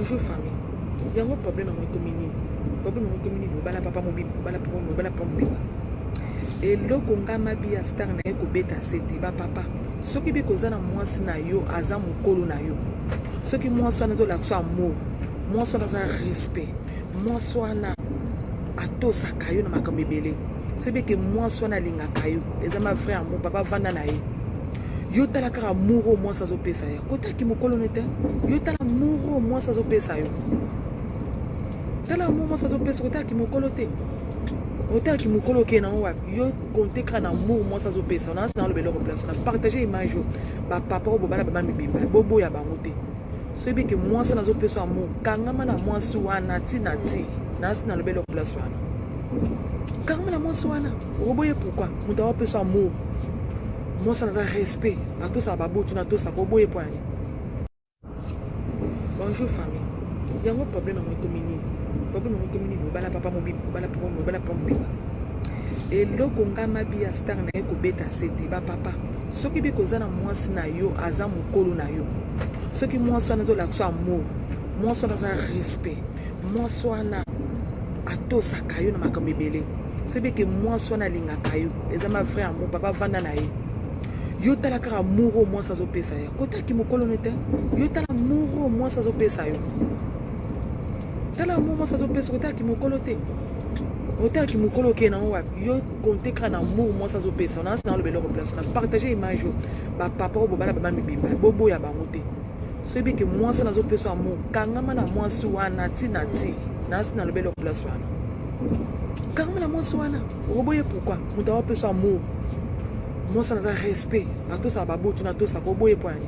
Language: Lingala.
Bonjour famille. Yango problème yango ekomi nini? Problème yango ekomi nini? Obala papa mobimba, obala papa mobimba, obala papa mobimba. Eloko nga mabi ya star na ye kobeta sete ba papa. Soki biko oza na mwasi na yo aza mokolo na yo. Soki mwasi wana azolakisa amour, mwasi wana aza respect, mwasi wana atosaka yo na makambo ebele. Soki beke mwasi wana alingaka yo, eza ma vrai amour, papa vanda na ye. Yo tala kaka amour oyo mwasi azopesa yo. Kotaki mokolo no te. Yo tala amour oyo mwasi azopesa yo. Tala amour mwasi azopesa, kotaki mokolo te. Otalaki mokolo okei nango wapi? Yo compte kaka na amour mwasi azopesa. Na na lobela eloko place na partager image oyo. Ba papa oyo bobala bama mibimba, boboya bango te. Soki ke mwasi wana azopesa amour, kangama na mwasi wana ti na ti. Na na lobela eloko place wana. Kangama na mwasi wana. Okoboye pourquoi? Moto akopesa amour. Mwasi wana aza respect, atosaka baboti na atosaka, oboye mpo yani. Bonjour famille. Yango problème yango ekomi nini? Problème yango ekomi nini? Obala papa mobimba, obala papa mobimba, obala papa mobimba. Eloko nga mabi ya star na ye kobeta sete ba papa. Soki biko oza na mwasi na yo aza mokolo na yo. Soki mwasi wana azolakisa amour, mwasi wana aza respect, mwasi wana atosaka yo na makambo ebele. Soki beke mwasi wana alingaka yo, eza ma vrai amour, papa vanda na ye. Yo tala kaka amour oyo mwasi azopesa yo. Kotaki mokolo no te. Yo tala amour oyo mwasi azopesa yo. Tala amour mwasi azopesa, kotaki mokolo te. Otalaki mokolo okei nango wapi? Yo compte kaka na amour mwasi azopesa. Na na lobela eloko place na partager image oyo. Ba papa oyo bobala bama mibimba, boboya bango te. Soki beke mwasi wana azopesa amour, kangama na mwasi wana ti na ti. Na na lobela eloko place wana. Kangama na mwasi wana. Okoboye pourquoi? Moto akopesa amour. Mwasi wana aza respect, atosaka baboti na atosaka, oboye mpo yani.